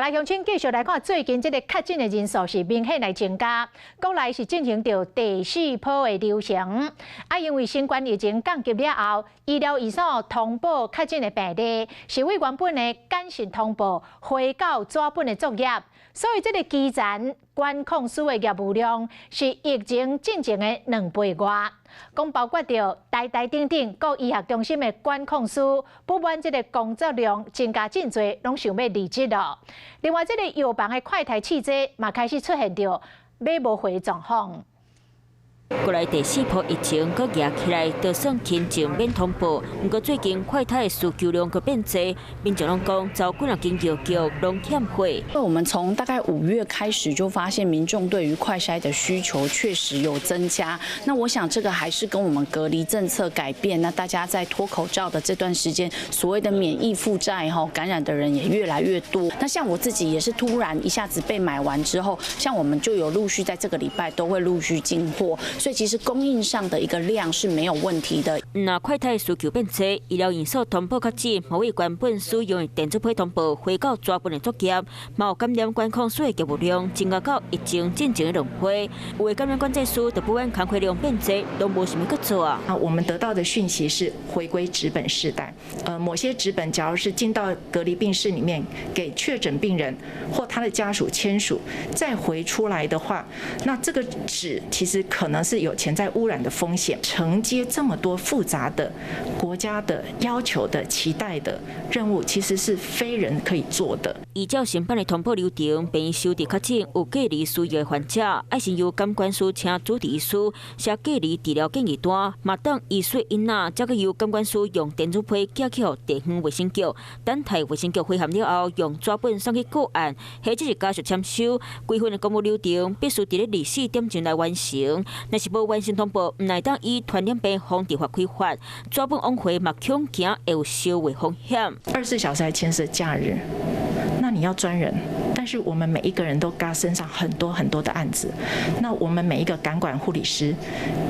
好來，鄉親繼續來看最近這个確診的人數是明顯來增加，國內是進行著第四波的流行。啊，因為新冠疫情降級了後，醫療院所通報確診的病例是對原本的簡訊通報回到紙本的作業，所以這个基層管控師的業務量是疫情進前的2倍外。講包括著台大等等各醫學中心的管控師，不滿這个工作量增加真濟，攏想欲離職囉。另外，這个藥房的快篩試劑嘛開始出現著買無貨的狀況。國內第四波疫情閣夯起來，就算輕症免通報，毋過最近快篩的需求量閣變濟，民眾攏講，走幾若間藥局攏欠貨。那我們從大概5月開始就發現民眾對於快篩的需求確實有增加。那我想這個還是跟我們隔離政策改變，那大家在脫口罩的這段時間，所謂的免疫負債吼，感染的人也越來越多。那像我自己也是突然一下子被買完之後，像我們就有陸續在這個禮拜都會陸續進貨。所以其實供應上的一個量是沒有問題的。若快篩需求變濟，醫療院所通報較緊，無為原本使用的電子批通報回到紙本的作業，嘛有感染管控師的業務量增加到疫情進前的2倍。有的感染管制師就不滿工課量變濟，攏無啥物閣做啊。啊，我們得到的訊息是回歸紙本時代。某些紙本，假如是進到隔離病室裡面，給確診病人或他的家屬簽署，再回出來的話，那這個紙其實可能是有潛在污染的風險。承接這麼多複雜的國家的要求的期待的任務，其實是非人可以做的。依照新版的通報流程，病院收到確診有隔離需要的患者，愛先由感管師請主治醫師寫隔離治療建議單，嘛當醫師印捺，才閣由感管師用電子批寄去予地方衛生局，等待衛生局回函了後，用紙本送去個案，或者是家屬簽收。規份的公務流程必須佇咧24點鐘內完成，若是無完成通報，毋但會當依傳染病防治法開罰，紙本往回嘛恐驚會有燒毀風險。 24小時還牽涉假日，那你要專人，但是我們每一個人都加身上很多很多的案子，那我們每一個感管護理師，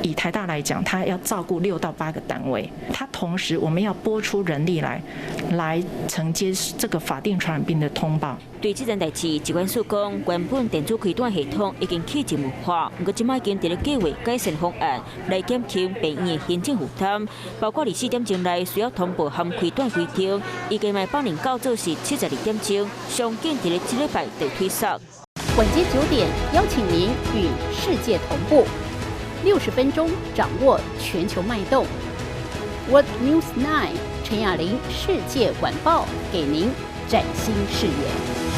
以台大來講，他要照顧6到8個單位，他同時我們要撥出人力來承接這個法定傳染病的通報。對這件代誌，疾管署講，原本電子開單系統已經去政務化，毋過這擺已經佇咧計劃改善方案，來減輕病院的行政負擔，包括24點鐘內需要通報含開單規定，預計嘛百年到做是72點鐘，上緊佇咧這禮拜就推送。晚間9點，邀請您與世界同步，60分鐘掌握全球脈動。World News 9 陳雅玲世界晚報，給您嶄新視野。